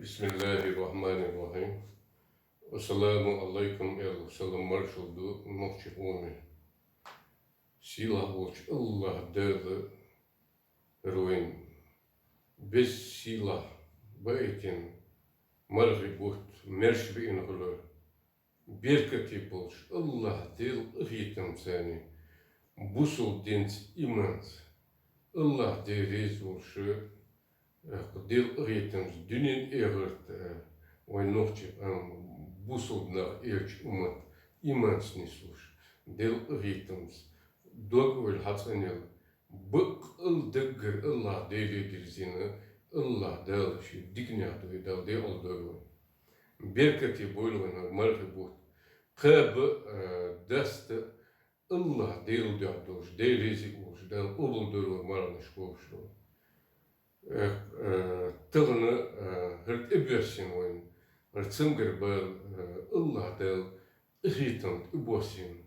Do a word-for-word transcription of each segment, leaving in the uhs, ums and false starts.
بسم الله الرحمن الرحيم. السلام عليكم, аьлла, салам-маршал ду нохчий къоме. Сийлахь волчу АллахӀ Дала хӀара вайн беза сийлахь баийтина мархи бутт маьрша бина хилар, беркате болуш, АллахӀ Делан къинхетамца, бусалба динца, иманца, АллахӀ Дела реза волуш, Делан къинхетамца дуьненан, эхартан, э, вайн нохчий къам, бусалба нах, элча уммат иманца нислуш, Делан къинхетамца, дог-ойла хьацӀанъелла, баккъал даггара АллахӀ Деле дирзина, АллахӀ Дала шен диканех дойла, Дала декъала дойла вай. Беркате бойла вайн хӀара мархи бутт. Кхаба а, даста а АллахӀ Делан дуьхьа долуш, Дела реза а волуш, Дала къобалдойла вайн марханаш, кхобуш долу. Эх, э, тахана, э, хӀара тӀебоьссина вайн, хӀара цамгар бала, э, АллахӀ Дала къинхетамца тӀебоссийна.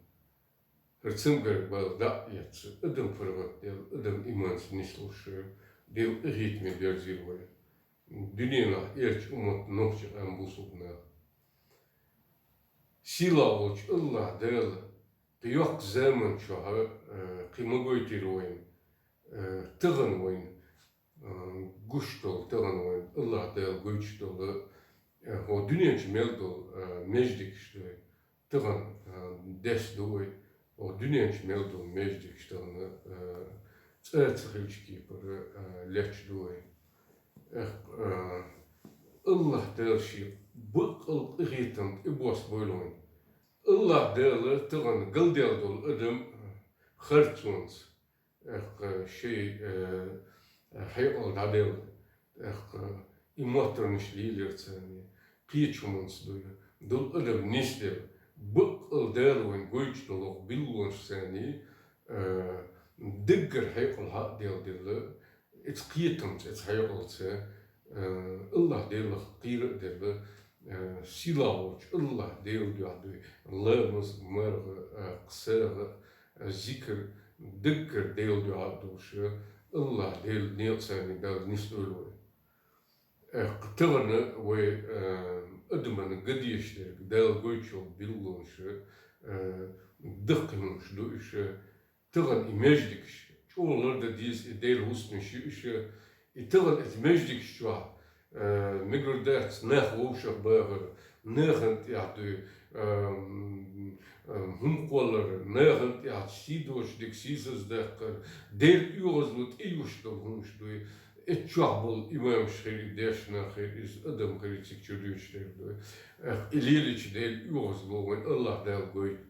ХӀара цамгар бала дӀа а эцна, адам паргӀатделла, адам иманца нислуш, Делан къинхетаме доьрзийла вай. Дуьненахь элча уммат нохчий къам, бусалба нах. Сийлахь волчу АллахӀ Дала кхин йоккха заман чохь, э, кхин ма гойтира вайна, э, тахана вайна, э, гуш долу, тахана вайна АллахӀ Дала гойтуш долу, э, хӀокху дуьнен чу мел долу, э, маьждигаш ду вай. Тахана, э, деш ду вай. ХӀокху дуьнен чу мел долу маьждигаш тахана, э, цӀа ца хилча кепара, э, летташ ду вай. Эх, э, АллахӀ Дала шен баккъал къинхетамца тӀебоссабойла вайн. АллахӀ Дала тахана галделла долу адам харцонца, эх, шайн, э, хьекъал дӀаделла, эх, и моттарнаш лелийра царна, кхечу хӀуманца дуй, долу адам нисделла, баккъал Дала вайна гойтуш долу билгалонаш царна, э, даггара хьекъал хьа а делла, делла, Эца кхетамца, эца хьекъалца, э, АллахӀ Делах кхера а делла, э, сийлахь волчу АллахӀ Делан дуьхьа дуй, ламаз, марха, э, кхин сагӀа, э, зикр, даггара Делан дуьхьа а долуш, АллахӀ Делан некъаца Дала нисдойла вай. Э, тахана вай, э, адамна ган дезаш дерг, Дала гойтуш йолу билгалонаш, э, даккхий хӀуманаш ду уьш, Тахана и маьждигаш, чӀогӀа лардан деза и Делан хӀусамаш ю уьш, и тахана эца маьждигаш чохь, э, мегар дац нах вовшах бахар, нахана тӀехь дуй, э, м, э, хӀума кхоллар, нахана тӀехь сий доцуш дерг сийсаздаккхар, Делан оьгӀазло тӀеюьсуш долу хӀуманаш дуй. Эца чохь болу имамаш хир, и дешна хир, иза адам хир, и цига чу дуьйцуш дерг дуй. Эх, и лелийча Делан оьгӀазло вайн АллахӀ Дала гойту.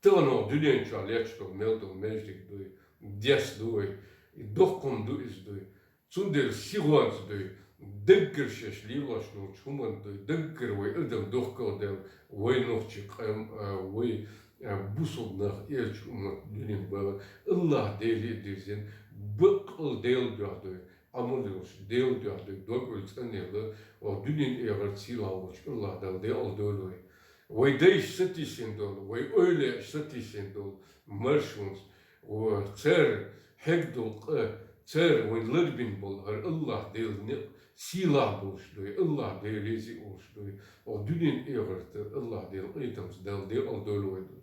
Тахана хӀокху дуьнен чохь летташ долу мел долу маьждиг дуй, дес ду вай, и доккха хӀума ду иза дуй. Цундела сихонца дуй, даггара шаьш лелош долчу хӀуманна дуй, даггара вай адам дохкал делла, вай нохчий къам, а, вай, а, бусулба нах, элча уммат дуьнен бала, АллахӀ Деле а дирзина, баккъал Делан дуьхьа дуй, Ӏамал йолуш, Делан дуьхьа дуй, дог-ойла цӀанъелла, хӀокху дуьнен, эхартан сийлахь волчу АллахӀ Дала декъала дойла вай. Вай дайша сатийсина долу, вай эвлаяаша сатийсина долу маршонца, ва цара хьега долу къа, цара вайна ларбина болу хӀара АллахӀ Делан некъ сийлахь болуш дуй, АллахӀ Дела реза а волуш дуй, хӀокху дуьнен, эхартан АллахӀ Делан къинхетамца Дала декъала дойла вай дуй.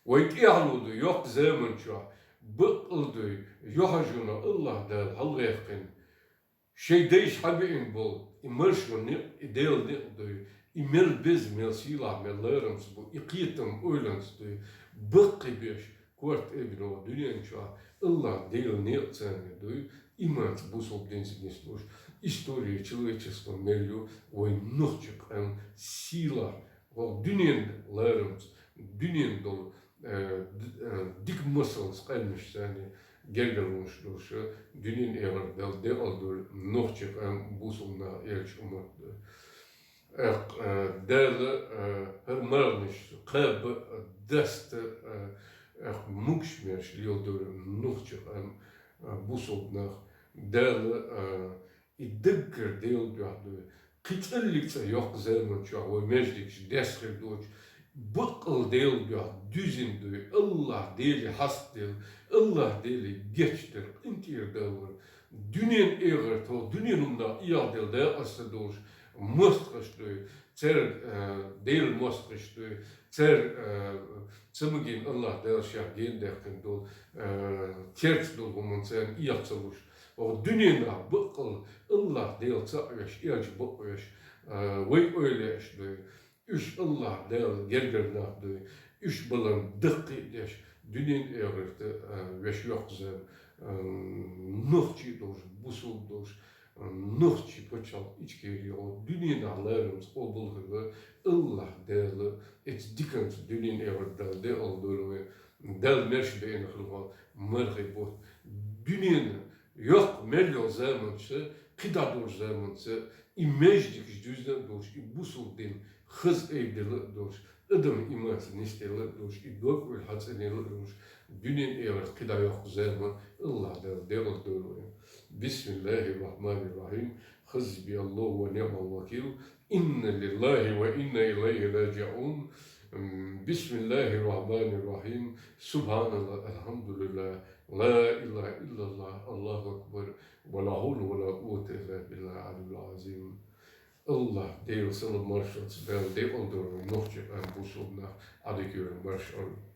Вай тӀаьхьало дуй, йоккха заман чохь, баккъал дуй, юьхьанжуна АллахӀ Дала хьалагӀаьккхина. Шайн дайша хьабеана болу и маршо некъ, и Делан некъ дуй, и мел беза, мел сийлахь, мел ларамца бу, и кхетам ойланца дуй, баккхий беш, корта айбина вай дуьнен чохь, АллахӀ Делан некъаца дуй, иманца, бусулба динца нислуш, история человечества мел ю, вай нохчий къам сийлахь, хӀокху дуьнен ларамца, дуьнен долу, э, д-, э, дика масалца къаьмнаш санна гергарлонаш долуш, дуьнен, эхартан Дала декъала дойла нохчий къам, бусулба нах, элча уммат. Э, э, Дала, э, хӀара марханаш кхаба, даста, э, э, могуш-маьрша леладойла нохчий къам, э, бусулба нах. Дала, э, И даггара Делан дуьхьа дуй. Кхин цӀаллиг цӀа йоккха заман чохь вай маьждигаш дес хир доцуш, баккъал Делан дуьхьа дуьзина дуй, АллахӀ Деле хьастаделла, АллахӀ Деле гечдар, къинтӀера далар, дуьнен, эхартан, хӀокху дуьнен хӀуманах эгӀаделла дакъаста долуш, мостагӀаш дуй, церан, э, Делан мостагӀаш дуй, церан, э, цамогаш Аллахь Дала шех гендаьккхина дола, э, керта дола хӀуманна царна эхь ца луш. Оха дуьненахь баккъал Аллахь Дала цаӀ веш, элча бакъ веш, э, вай ойла еш дуй. Уьш Аллахь Дала гергара нах дуй, уьш балам даккхийдеш, дуьнен эхарта, а, веш йоккха зама, а, нохчий долуш, бусулба долуш, а, нохчий пачхьалкх Ичкери йолу дуьненахь ларамца къобал хила, Аллахь Дала эца диканца дуьнен эхарт Дала декъал дойла вай, Дала мерш беана хила вай, мархий бутт. Дуьненан йоккха мел йолу заманца, кхидӀа долчу заманца, и междигаш дуьзна а долуш, и бусулба дин хаза айдала а долуш, адам иманца нисделла а долуш, и дог-ойла хьацӀанъелла а долуш, дуьнен эхарт кхидӀа йоккха зама Аллахь Дала декъал дойла вай. Бисмиллахир-рахманир-рахим. Хасбияллаху ва ниъмал вакил. Инна лиллахи ва инна илайхи раджиун. М, бисмиллахир-рахманир-рахим. Субханаллах, алхьамдулиллах, ла илаха иллаллах, Аллаху акбар. Ва ла хьавла ва ла къуввата илла биллахил алиyyил азим. Аллахь Дела салам маршалла Дала декъал дойла вай нохчий къам бусулба нах, Ӏадика йойла маршалла.